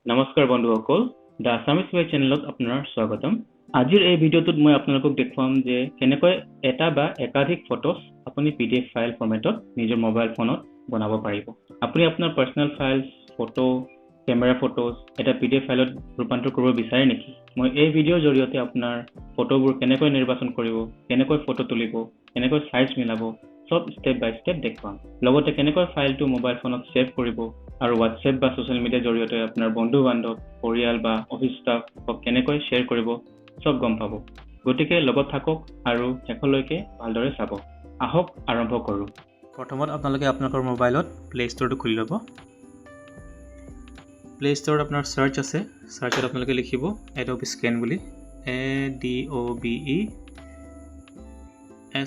নমস্কাৰ বন্ধুসকল, the Assamese ৱে চেনেলত আপোনাৰ স্বাগতম। আজিৰ এই ভিডিঅ'টোত মই আপোনালোকক দেখুৱাম যে কেনেকৈ এটা বা একাধিক ফটোজ আপুনি পিডিএফ ফাইল ফৰ্মেটত নিজৰ মোবাইল ফোনত বনাব পাৰিব। আপুনি আপোনাৰ personal files, photo, camera photos এটা পিডিএফ ফাইলত ৰূপান্তৰ কৰিব বিচাৰে নেকি? মই এই ভিডিঅ'ৰ জৰিয়তে আপোনাৰ ফটোবোৰ কেনেকৈ নিৰ্বাচন কৰিব, কেনেকৈ ফটো তুলিব, কেনেকৈ চাইজ মিলাব, চব ষ্টেপ বাই ষ্টেপ দেখুৱাম। লগতে কেনেকৈ ফাইলটো মোবাইল ফোনত ছেভ কৰিব আৰু হোৱাটছএপ বা ছ'চিয়েল মিডিয়াৰ জৰিয়তে আপোনাৰ বন্ধু বান্ধৱ, পৰিয়াল বা অফিচ ষ্টাফক কেনেকৈ শ্বেয়াৰ কৰিব, চব গম পাব। গতিকে লগত থাকক আৰু শেষলৈকে ভালদৰে চাব। আহক আৰম্ভ কৰোঁ। প্ৰথমত আপোনালোকে আপোনালোকৰ মোবাইলত প্লে' ষ্ট'ৰটো খুলি ল'ব। প্লে' ষ্ট'ৰত আপোনাৰ চাৰ্চ আছে, চাৰ্চত আপোনালোকে লিখিব এডব স্কেন বুলি, ADOBE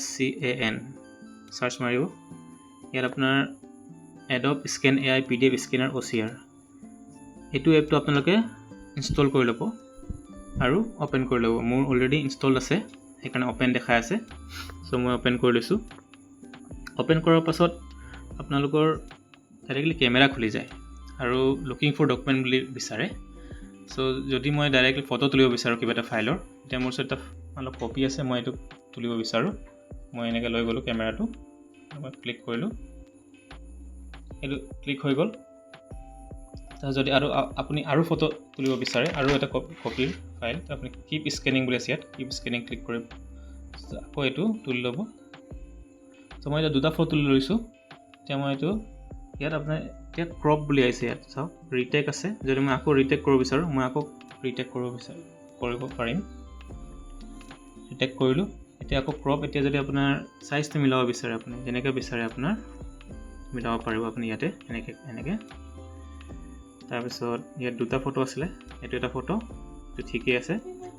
SCAN search মাৰিব। ইয়াত আপোনাৰ Adobe scan AI PDF scanner OCR, এইটো এপটো আপোনালোকে ইনষ্টল কৰি ল'ব আৰু অ'পেন কৰি ল'ব। মোৰ অলৰেডি ইনষ্টল আছে, সেইকাৰণে অ'পেন দেখাই আছে। চ' মই অ'পেন কৰি লৈছোঁ। অ'পেন কৰাৰ পাছত আপোনালোকৰ ডাইৰেক্টলি কেমেৰা খুলি যায় আৰু লুকিং ফৰ ডকুমেণ্ট বুলি বিচাৰে। চ' যদি মই ডাইৰেক্টলি ফটো তুলিব বিচাৰোঁ কিবা এটা ফাইলৰ, এতিয়া মোৰ ওচৰত এটা অলপ কপি আছে, মই এইটো তুলিব বিচাৰোঁ। মই এনেকৈ লৈ গ'লোঁ কেমেৰাটো, মই ক্লিক কৰিলোঁ, এইটো ক্লিক হৈ গ'ল। তাৰপিছত যদি আৰু আপুনি আৰু ফটো তুলিব বিচাৰে আৰু এটা কপিৰ ফাইল, আপুনি কিপ স্কেনিং বুলি আছে ইয়াত, কিপ স্কেনিং ক্লিক কৰি আকৌ এইটো তুলি ল'ব। চ' মই এতিয়া দুটা ফটো তুলি লৈছোঁ। এতিয়া মই এইটো ইয়াত আপোনাৰ এতিয়া ক্ৰপ বুলি আহিছে, ইয়াত চাওক ৰিটেক আছে। যদি মই আকৌ ৰিটেক কৰিব বিচাৰোঁ, মই আকৌ ৰিটেক কৰিব বিচাৰোঁ, কৰিব পাৰিম। ৰিটেক কৰিলোঁ, এতিয়া আকৌ ক্ৰপ। এতিয়া যদি আপোনাৰ চাইজটো মিলাব বিচাৰে, আপুনি যেনেকৈ বিচাৰে আপোনাৰ মিলাব পাৰিব আপুনি ইয়াতে এনেকৈ এনেকৈ। তাৰপিছত ইয়াত দুটা ফটো আছিলে, এইটো এটা ফটো, এইটো ঠিকেই আছে।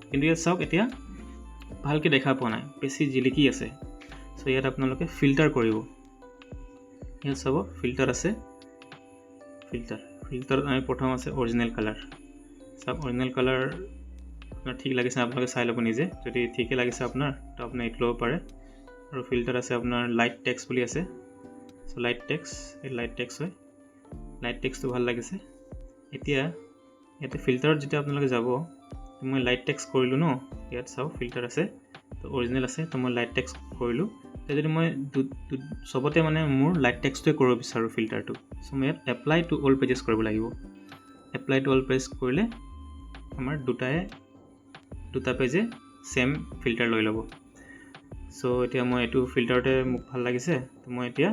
কিন্তু ইয়াত চাওক এতিয়া ভালকৈ দেখা পোৱা নাই, বেছি জিলিকি আছে। চ' ইয়াত আপোনালোকে ফিল্টাৰ কৰিব। ইয়াত চাব ফিল্টাৰ আছে, ফিল্টাৰত আমি প্ৰথম আছে অৰিজিনেল কালাৰ। চাওক অৰিজিনেল কালাৰ আপোনাৰ ঠিক লাগিছে, আপোনালোকে চাই ল'ব নিজে। যদি ঠিকে লাগিছে আপোনাৰ, তো আপুনি এইটো ল'ব পাৰে। আৰু ফিল্টাৰ আছে আপোনাৰ লাইট টেক্স বুলি আছে। চ' লাইট টেক্স, এই লাইট টেক্স হয়, লাইট টেক্সটো ভাল লাগিছে। এতিয়া ইয়াতে ফিল্টাৰত যেতিয়া আপোনালোকে যাব, মই লাইট টেক্স কৰিলোঁ ন, ইয়াত চাওক ফিল্টাৰ আছে, তো অৰিজিনেল আছে, তো মই লাইট টেক্স কৰিলোঁ। এতিয়া যদি মই চবতে মানে মোৰ লাইট টেক্সটোৱে কৰিব বিচাৰোঁ ফিল্টাৰটো, চ' মই ইয়াত এপ্লাই টু অল পেজেছ কৰিব লাগিব। এপ্লাই টু অল পেজ কৰিলে আমাৰ দুটা পেজে ছেম ফিল্টাৰ লৈ ল'ব। চ' এতিয়া মই এইটো ফিল্টাৰতে মোক ভাল লাগিছে, তো মই এতিয়া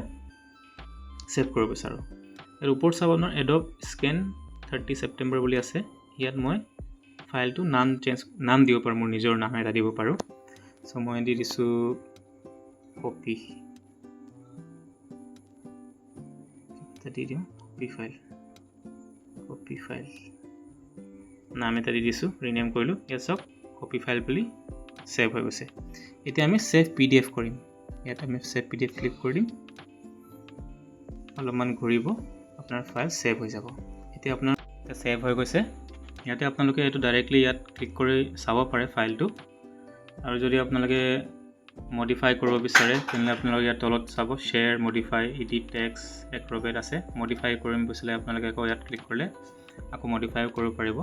ছেভ কৰিব বিচাৰোঁ। ইয়াৰ ওপৰত চাব আপোনাৰ এডব স্কেন 30 ছেপ্টেম্বৰ বুলি আছে। ইয়াত মই ফাইলটো নাম চেঞ্জ, নাম দিব পাৰোঁ, মোৰ নিজৰ নাম এটা দিব পাৰোঁ। চ' মই দি দিছোঁ কপি, এটা দি দিওঁ কপি ফাইল, কপি ফাইল নাম এটা দি দিছোঁ, ৰিনেম কৰিলোঁ। ইয়াত চাওক কপি ফাইল বুলি ছেভ হৈ গৈছে। এতিয়া আমি ছেভ পিডিএফ কৰিম। ইয়াত আমি ছেভ পিডিএফ ক্লিক কৰি দিম, অলপমান ঘূৰিব, আপোনাৰ ফাইল ছেভ হৈ যাব। এতিয়া আপোনাৰ ছেভ হৈ গৈছে। ইয়াতে আপোনালোকে এইটো ডাইৰেক্টলি ইয়াত ক্লিক কৰি চাব পাৰে ফাইলটো। আৰু যদি আপোনালোকে মডিফাই কৰিব বিচাৰে, তেনেহ'লে আপোনালোকে ইয়াত তলত চাব share, modify, edit text, Acrobat আছে। মডিফাই কৰিম বিচাৰিলে আপোনালোকে আকৌ ইয়াত ক্লিক কৰিলে আকৌ মডিফাইও কৰিব পাৰিব।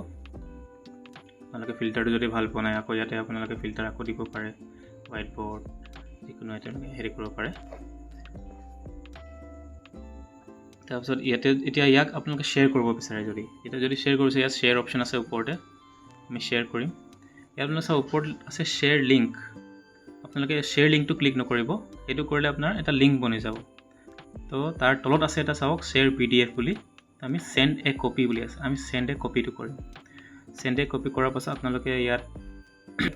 আপোনালোকে ফিল্টাৰটো যদি ভাল পোৱা নাই, আকৌ ইয়াতে আপোনালোকে ফিল্টাৰ আকৌ দিব পাৰে, হোৱাইট বৰ্ড যিকোনো তেওঁলোকে হেৰি কৰিব পাৰে। তাৰপিছত ইয়াতে এতিয়া ইয়াক আপোনালোকে শ্বেয়াৰ কৰিব বিচাৰে যদি, এতিয়া যদি শ্বেয়াৰ কৰিছে, ইয়াত শ্বেয়াৰ অপশ্যন আছে ওপৰতে, আমি শ্বেয়াৰ কৰিম। ইয়াত আপোনালোকে চাওক ওপৰত আছে শ্বেয়াৰ লিংক। আপোনালোকে শ্বেয়াৰ লিংকটো ক্লিক নকৰিব, সেইটো কৰিলে আপোনাৰ এটা লিংক বনি যাব। তো তাৰ তলত আছে এটা চাওক শ্বেয়াৰ পিডিএফ বুলি, তো আমি চেণ্ড এ কপি বুলি আছে, আমি চেণ্ড এ কপিটো কৰিম। চেণ্ড এ কপি কৰাৰ পাছত আপোনালোকে ইয়াত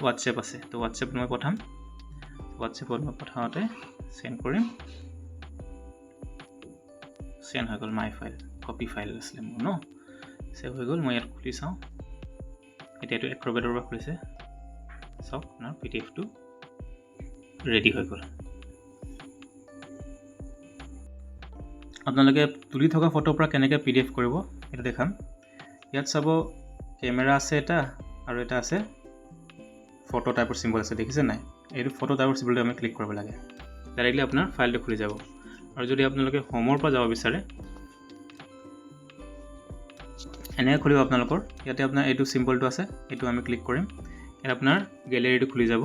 হোৱাটছএপ আছে, তো হোৱাটছএপত মই পঠাম। হোৱাটছএপত মই পঠাওঁতে চেণ্ড কৰিম, চেণ্ড হৈ গ'ল। মাই ফাইল, কপি ফাইল আছিলে মোৰ ন, ছেভ হৈ গ'ল। মই ইয়াত খুলি চাওঁ, এতিয়া এইটো এক্ৰবেটৰ পৰা খুলিছে। চাওক আপোনাৰ পিডিএফটো ৰেডি হৈ গ'ল। আপোনালোকে তুলি থকা ফটোৰ পৰা কেনেকৈ পিডিএফ কৰিব সেইটো দেখাম। ইয়াত চাব কেমেৰা আছে এটা, আৰু এটা আছে ফটো টাইপৰ চিম্বল আছে, দেখিছে নাই? এইটো ফটো টাইপৰ চিম্বলটো আমি ক্লিক কৰিব লাগে, ডাইৰেক্টলি আপোনাৰ ফাইলটো খুলি যাব। আৰু যদি আপোনালোকে হোমৰ পৰা যাব বিচাৰে, এনেকৈ খুলিব আপোনালোকৰ। ইয়াতে আপোনাৰ এইটো চিম্বলটো আছে, এইটো আমি ক্লিক কৰিম। ইয়াত আপোনাৰ গেলেৰীটো খুলি যাব।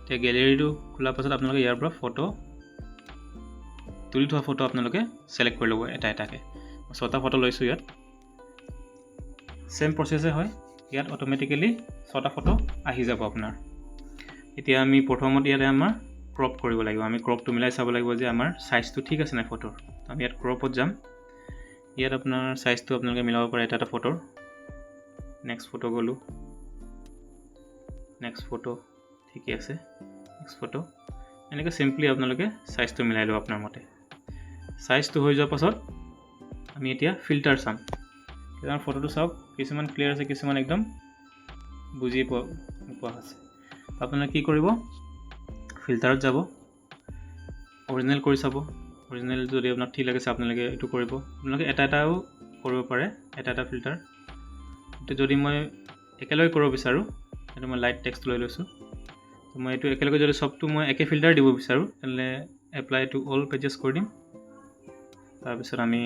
এতিয়া গেলেৰীটো খোলাৰ পাছত আপোনালোকে ইয়াৰ পৰা ফটো তুলি থোৱা ফটো আপোনালোকে ছিলেক্ট কৰি ল'ব এটা এটাকৈ। 6টা ফটো লৈছোঁ ইয়াত। ছেম প্ৰচেছে হয়, ইয়াত অট'মেটিকেলি 6টা ফটো আহি যাব আপোনাৰ। এতিয়া আমি প্ৰথমত ইয়াতে আমাৰ ক্ৰপ কৰিব লাগিব। আমি ক্ৰপটো মিলাই চাব লাগিব যে আমাৰ চাইজটো ঠিক আছে নাই ফটোৰ। আমি ইয়াত ক্ৰপত যাম। ইয়াত আপোনাৰ চাইজটো আপোনালোকে মিলাব পাৰে এটা এটা ফটোৰ। নেক্সট ফটো গ'লোঁ, নেক্সট ফটো ঠিকে আছে, নেক্সট ফটো। এনেকৈ চিম্পলি আপোনালোকে চাইজটো মিলাই ল'ব আপোনাৰ মতে। চাইজটো হৈ যোৱাৰ পাছত আমি এতিয়া ফিল্টাৰ চাম। কিছুমান ফটোটো চাওক, কিছুমান ক্লিয়াৰ আছে, কিছুমান একদম বুজি নোপোৱা হৈছে। আপোনালোকে কি কৰিব, ফিল্টাৰত যাব, অৰিজিনেল কৰি চাব। অৰিজিনেল যদি আপোনাক ঠিক লাগিছে আপোনালোকে এইটো কৰিব। আপোনালোকে এটা এটাও কৰিব পাৰে, এটা এটা ফিল্টাৰ। এতিয়া যদি মই একেলগে কৰিব বিচাৰোঁ, সেইটো মই লাইট টেক্সট লৈ লৈছোঁ। তো মই এইটো একেলগে যদি চবটো মই একে ফিল্টাৰ দিব বিচাৰোঁ, তেনেহ'লে এপ্লাই টু অল পেজেছ কৰি দিম। তাৰপিছত আমি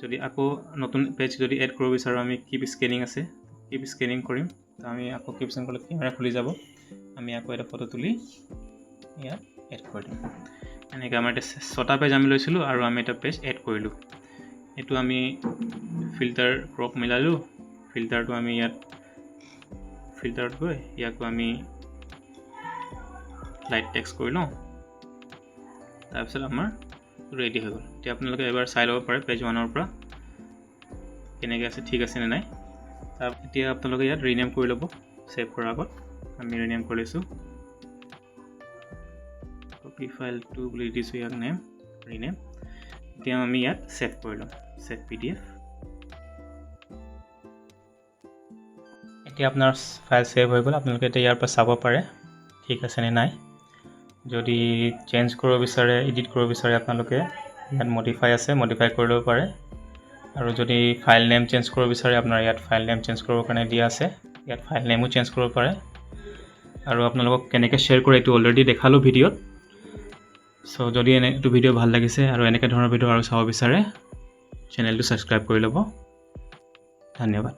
যদি আকৌ নতুন পেজ যদি এড কৰিব বিচাৰোঁ, আমি কিপ স্কেনিং আছে, কিপ স্কেনিং কৰিম। তো আমি আকৌ কিপ স্কেন কৰিলে কেমেৰা খুলি যাব। আমি আকৌ এটা ফটো তুলি ইয়াত এড কৰি দিম। এনেকৈ আমাৰ এতিয়া 6টা পেজ আমি লৈছিলোঁ আৰু আমি এটা পেজ এড কৰিলোঁ। এইটো আমি ফিল্টাৰ ক্ৰপ মিলালোঁ। ফিল্টাৰটো আমি ইয়াত ফিল্টাৰত গৈ ইয়াকো আমি লাইট টেক্সট কৰি লওঁ। তাৰপিছত আমাৰ ৰেডি হৈ গ'ল। এতিয়া আপোনালোকে এবাৰ চাই ল'ব পাৰে পেজ ওৱানৰ পৰা কেনেকৈ আছে, ঠিক আছে নে নাই। তাৰ এতিয়া আপোনালোকে ইয়াত ৰিনেম কৰি ল'ব। ছেভ কৰাৰ আগত আমি ৰিনেম কৰি লৈছোঁ, কপি ফাইল টু বুলি দিছোঁ ইয়াক নেম, ৰিনেম। এতিয়া আমি ইয়াত ছেভ কৰি ল'ম, ছেভ PDF। এতিয়া আপোনাৰ ফাইল ছেভ হৈ গ'ল। আপোনালোকে এতিয়া ইয়াৰ পৰা চাব পাৰে ঠিক আছে নে নাই। যদি চেঞ্জ কৰিব বিচাৰে, এডিট কৰিব বিচাৰে, আপোনালোকে ইয়াত মডিফাই আছে, মডিফাই কৰি ল'ব পাৰে। আৰু যদি ফাইল নেম চেঞ্জ কৰিব বিচাৰে, আপোনাৰ ইয়াত ফাইল নেম চেঞ্জ কৰিবৰ কাৰণে দিয়া আছে, ইয়াত ফাইল নেমো চেঞ্জ কৰিব পাৰে। আৰু আপোনালোকক কেনেকৈ শ্বেয়াৰ কৰে এইটো অলৰেডি দেখালোঁ ভিডিঅ'ত। যদি এইটো ভিডিঅ' ভাল লাগিছে আৰু এনেকৈ ধৰণৰ ভিডিঅ' আৰু চাব বিচাৰে, চেনেলটো ছাবস্ক্ৰাইব কৰি ল'ব। ধন্যবাদ।